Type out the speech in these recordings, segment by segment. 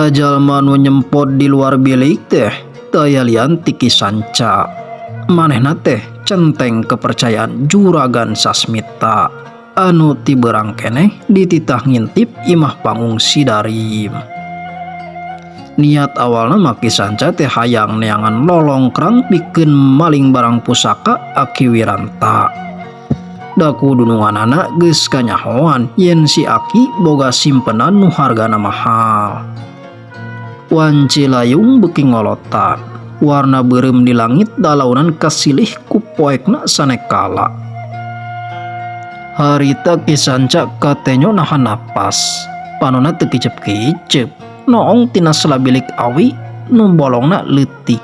Da jalma nu nyempot di luar bilik teh teu aya lian ti Ki Sanca. Manehna teh centeng kepercayaan Juragan Sasmita anu ti beurang keneh dititah ngintip imah panggung si Darim. Niat awalna mah Ki Sanca teh hayang neangan lolongkrang pikeun maling barang pusaka Aki Wiranta. Da ku dununganana geus kanyahoan yen si Aki boga simpenan nu hargana mahal. Wanci layung beuki ngolotan. Warna beureum di langit dalaunan kasilih ku poekna sanekala. Harita Ki Sanca katenyo nahan napas. Panonna teu kicep-kicep. Noong tina sela bilik awi nu bolongna leutik.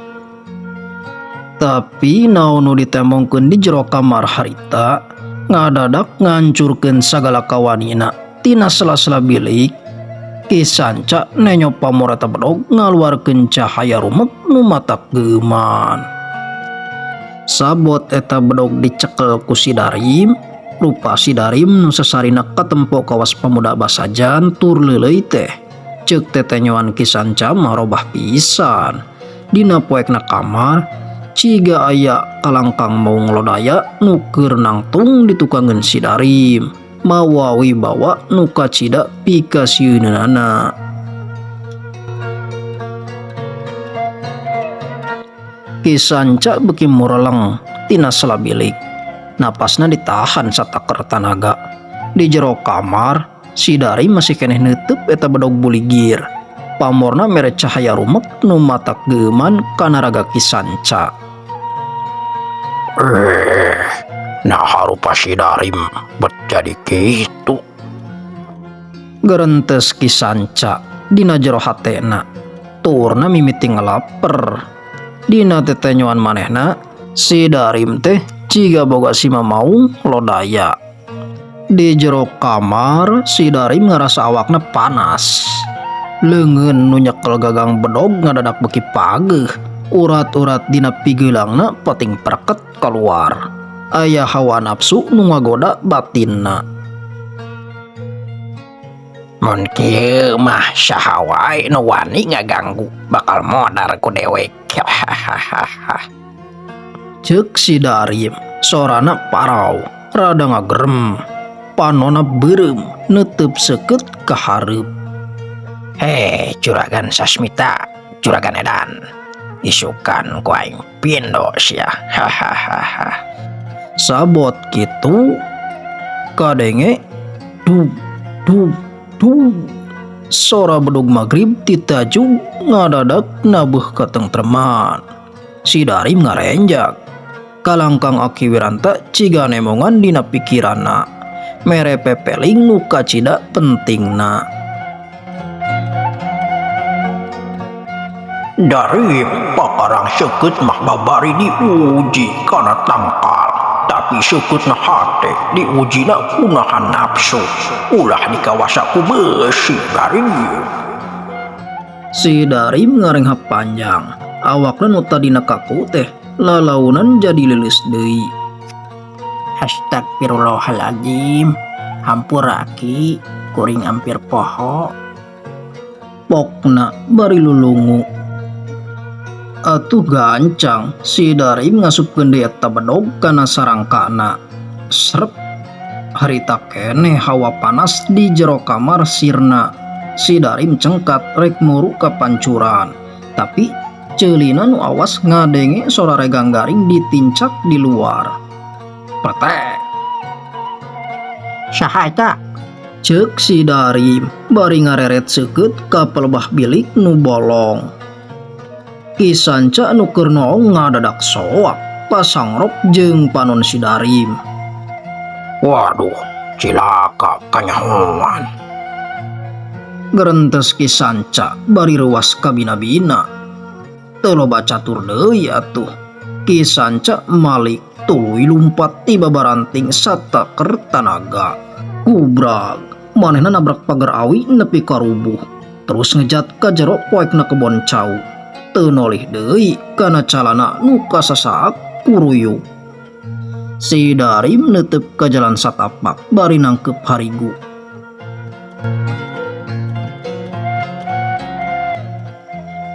Tapi naon nu ditembongkeun di jero kamar harita ngadadak ngancurkeun sagala kawanina tina sela-sela bilik. Ki Sanca nenyo pamor eta bedog ngaluarkeun cahaya rumek nu matak geuman. Sabot eta bedog dicekel ku si Darim, rupa si Darim nu sasarina katempo kawas pamuda basajan tur leuleuy teh. Ceuk tetenyoan Ki Sanca mah robah pisan. Dina poekna kamar ciga aya kalangkang maung lodaya nu keur nangtung ditukangeun si Darim. Mawa wibawa nu kacida pikasieunana. Ki Sanca beuki mureleng tina sela bilik. Napasna ditahan sataker tanaga. Di jero kamar, si Darim masih keneh neuteub eta bedog buligir. Pamorna mere cahaya rumek nu matak geuman kana raga Ki Sanca. Nah rupa si Darim bet jadi kitu. Gerentes Ki Sanca dina jero hatena. Turna mimiti ngelaper. Dina tetenyoan manehna si Darim teh ciga boga si mamaung lodaya. Di jero kamar si Darim ngerasa awakna panas. Leungeun nu nyekel gagang bedog ngadadak beuki pageuh. Urat-urat dina pigeulangna pating perket keluar. Aya hawa nafsu nu ngagoda batinna. Mun kieu mah saha wae nu wani ngaganggu bakal modar ku dewek. Ceuk si Darim, sorana parau, rada ngagerem. Panona beureum, neuteub seukeut ka hareup. Heh, Juragan Sasmita, Juragan Edan. Isukan ku aing pindo sia. Hahaha. Sabot kitu kadenge dug dug dug. Sora bedug magrib titajug ngadadak nabuh katengtreman. Si Darim ngarenjak. Kalangkang Aki Wiranta ciga nemongan dina pikiranna. Mere pepeling nu kacida pentingna. Dari pakarang seukeut mah babari diuji kana tangkal, tapi seukeutna hate diujina kunahan nafsu. Ulah dikawasa ku beusi Darim. Si Darim ngarenghap panjang, awakna nu tadina kaku teh lalaunan jadi leuleus deui. Astagfirullahaladzim, hampura Ki, kuring hampir poho. Pokna bari lulungu. Atuh gancang si Darim ngasupkeun deui eta bedog kana sarangkana. Srep. Harita keneh hawa panas di jero kamar sirna. Si Darim cengkat rek muru ka pancuran. Tapi ceulina nu awas ngadenge sora regang garing ditincak di luar. Pretek. Saha eta? Ceuk si Darim bari ngareret seukeut ka pelebah bilik nu bolong. Ki Sanca nu keur noong ngadadak soak pasangrok jeung panon si Darim. Waduh, cilaka kanyahoan. Gerentes Ki Sanca bari reuas kabina-bina. Teu loba catur deui atuh. Ki Sanca malik tuluy lumpat ti babaranting sataker tanaga. Kubrag, manehna nabrak pagar awi nepi ka rubuh. Terus ngejat ka jero poekna kebon cau. Teu nolih deui kana calana nu kasasaak kuruyuk. Si Darim neuteub ka jalan satapak bari nangkeup harigu.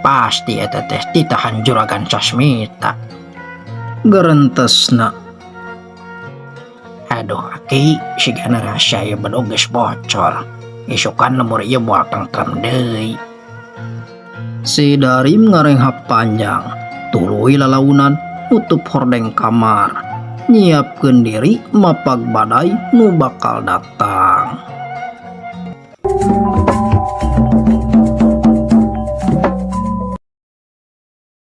Pasti eta teh titahan Juragan Sasmita. Gerentesna. Aduh, Aki, sigana rahasia ieu bedog geus bocor. Isukan lembur ieu moal tentrem deui. Si Darim ngarenghap panjang, tuluy lalaunan nutup hordeng kamar, nyiapkeun diri mapag badai nu bakal datang.